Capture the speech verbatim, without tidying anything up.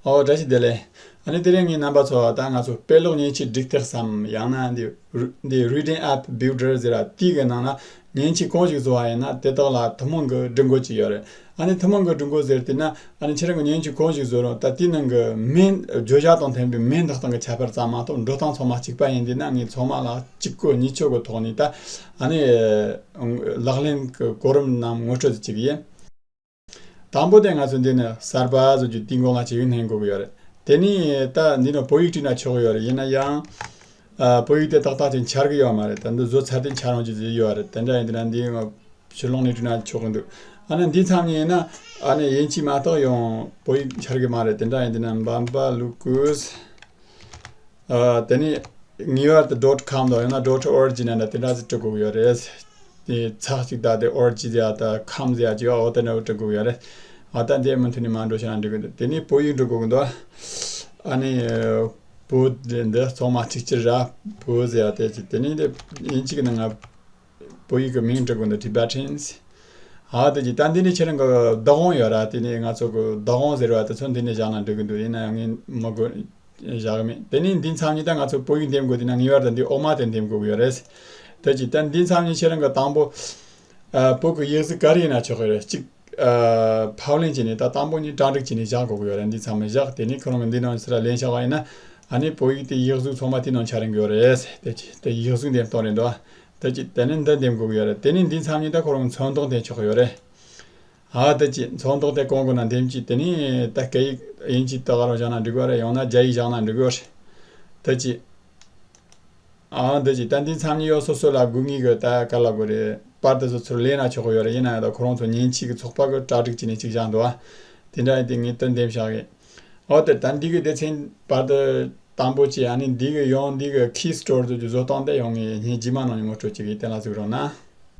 ཨོ་བཀྲ་ཤིས་བདེ་ལེགས། ཨ་ནི་དེ་རིང་ངས་རྣམ་པ་ཚོ་ད་ང་ཚོ་དཔེ་ཀློག་མཉེན་ཆས་སྒྲིག་སྟེགས་སམ་ཡང་ན་འདི་རུ་འདི་Reading App Builder་ཟེར་བ་དེའི་གི་ནང་ན་མཉེན་ཆས་གང་ཞིག་བཟོ་བ་ཡིན་ན་དེ་དག་ལ་ཐུན་མོང་གི་སྒྲིག་འགོད་ཅིག་ཡོད་རེད། ཨ་ནི་ཐུན་མོང་གི་སྒྲིག་འགོད་ཟེར་དུས་ན་ཨ་ནི་ཁྱེད་རང་གི་མཉེན་ཆས་གང་ཞིག་བཟོ་རུང་ད་དེའི་ནང་གི་མིང་བརྗོད་བྱ་དང་མཐུན་པའི་མིང་འདོགས་སྟངས་ཀྱི་ཁྱད་པར་ཙམ་མ་གཏོགས་འགྲོ་སྟངས་ཚང་མ་གཅིག་པ་ཡིན་དུས་ན་ངས་ཚང་མ་ལ་གཅིག་གོ་གཉིས་ཆོད་གི་ཐོག་ནས་ད་ཨ་ནི་ལག་ལེན་གྱི་གོ་རིམ་རྣམས་ངོ་སྤྲོད་ཅིག་ཡིན། དང་པོ་དེ་ང་ཚོ་འདི་ནི་གསར་པ་བཟོ་རྒྱུ་དེའི་མགོ་ལ་ཅིག་སྣོན་དགོས་ཀྱི་ཡོད་རེད། དེ་ནས་ད་འདི་ནི་བོད་ཡིག་བྲིས་ན་ཆོག་གི་ཡོད་རེད། ཡིན་ན་ཡང་ཨ། བོད་ཡིག་དེ་ཏག་ཏག་ཅིག་འཆར་གི་ཡོད་མ་རེད། ད་འདི་བཟོ་ཚར་དུས་འཆར་ཡོང་རྒྱུ་ཟིག་ཡོད་རེད། དེ་འདྲ་ཡིན་དུས་ན་འདི་ང་ཕྱི་ལོགས་ནས་བྲིས་ན་ཆོག་གི་འདུག་ཨ་ནི་འདི་མཚམས་ནས་ཡིན་ན་ཨ་ནི་དབྱིན་ཇི་མ་གཏོགས་ཡང་བོད་ཡིག་འཆར་གི་མ་རེད། དེ་འདྲ་ཡིན་དུས་ན་Bambalukus ཨ། དེ་ནས་ངེས་པར་དུ་dot com་དང་ཡང་ན་dot org་ན་འདྲ་དེ་འདྲ་ཟིག་འབྲི་དགོས་ཀྱི་ཡོད་རེད། དེ་ཚེག་ཅིག་བཏགས་ཏེ་org་ཟེར་ཡ་དང་com་ཟེར་ཡ་ཅིག་ཡོད། འོ་དེ་འདྲ་འབྲི་དགོས་ཀྱི་ཡོད་རེད། ཨ། ད་འདི་མུ་མཐུད་ནས་མར་འགྲོ་བྱས་ན་འགྲིག་གི་འདུག་དེ་ནས་བོད་ཡིག་འབྲི་དགོས་ཀྱི་འདུག་ཨ་ནི་བོད་འདི་ཚང་མ་གཅིག་གྱུར་ར་བོད་ཟེར་ཡ་དེ་ཅིག་དེ་ནས་འདི་དབྱིན་ཇི་གི་ནང་ང་བོད་ཡིག་གི་མིང་འབྲི་དགོས་འདུག Tibetans། ཨ། དེ་ཅིག་ད་འདི་ནས་ཁྱེད་རང་གི་བདག་དབང་ཡོད་ར། དེ་ནས་ང་ཚོ་གི་བདག་དབང་ཟེར་བ་དེ་ཚོ་འདི་ནས་བཞག་ན་འགྲིག་གི་འདུག་ཡིན་ན་ཡང་ངས་མི་དགོས་བཞག་གི་མེད། དེ་ནས་འདི་མཚམས་ནས་ད་ང་ཚོ་བོད་ཡིག་འདེམས་དགོས་དུས་ན་ངེས་པར་དུ་འདི་འོག་མ་དེ་འདེམས་དགོས་ཀྱི་ཡོད་རེད། དེ་ཅིག་ད་འདི་མཚམས་ནས་ཁྱེད་རང་གི་དང་པོ་ཨ། བོད་ཀྱི་ཡིག་གཟུགས་ག་རེ་ཡིན་ན་ཆོག་གི་རེད། གཅིག་ཨ། ཕབ་ལེན་བྱས་ནས་ད་དང་པོ་ནས་གྲ་སྒྲིག་བྱས་ནས་བཞག་དགོས་ཀྱི་ཡོད་རེད། འདི་མཚམས་ནས་བཞག་དེ་ནས་ཁོ་རང་གི་འདི་ནང་ཚུར་ལེན་བཞག་པ་ཡིན་ན་ཨ་ནི་བོད་ཡིག་དེ་ཡིག་གཟུགས་ཚང་མ་དེ་ནང་འཆར་ཡོང་གི་ཡོད་རེད། དེ་ཅིག་དེ་ཡིག་གཟུགས་འདེམས་སྟངས་རེད་འདུག་དེ་ཅིག་དེ་ནས་འདི་འདེམས་དགོས་ཀྱི་ཡོད་རེད། དེ་ནས་འདི་མཚམས་ནས་ད་ཁོ་རང་ཚོན་མདོག་འདེམས་ཆོག་གི་ཡོད་རེད། ཨ། དེ་ཅིག་ཚོན་མདོག་དེ་གང་དགོས་ན་འདེམས་ཅིག་དེ་ནས་ད་སྐད་ཡིག་དབྱིན་ཇི་ད་ག་རང་བཞག་ན་འགྲིག་གི་རེད། ཡང་ན་རྒྱ་ཡིག་བཞག་ན་འགྲིག་གི་རེད། དེ་ཅིག་ཨ། འདི་ཅིག་ད་འདི་མཚམས་ནས་ཡོད་སོ་སོ་ལ་དགོས་ངེས་ཀྱི་ད་ག་ལ་དགོས་རེད། པར་དེ་ཚོ་ཚུར་ལེན་ན་ཆོག་གི་ཡོད་རེད། ཡིན་ན་ཡང་ད་ཁོ་རང་ཚོ་མཉེན་ཆས་ཀྱི་ཚོགས་པ་གི་གྲ་སྒྲིག་བྱས་ནས་ཅིག་བཞག་འདུག་ཨ། དེ་འདྲ་ཡིན་དུས་ངས་དེ་འདེམས་བཞག་གི། འོ་དེ་ད་འདི་གི་སྡེ་ཚན་པར་དེ་དང་པོ་བྱས། ཨ་ནི་འདི་གི་ཡང་འདི་གི་Key Store་དུ་བཟོ་སྟངས་དེ་ཡང་ངས་ངའི་རྗེས་མ་ནང་ནས་ངོ་སྤྲོད་བྱེད་ཀྱི། དེ་ལ་གཟིགས་རོགས་གནང་།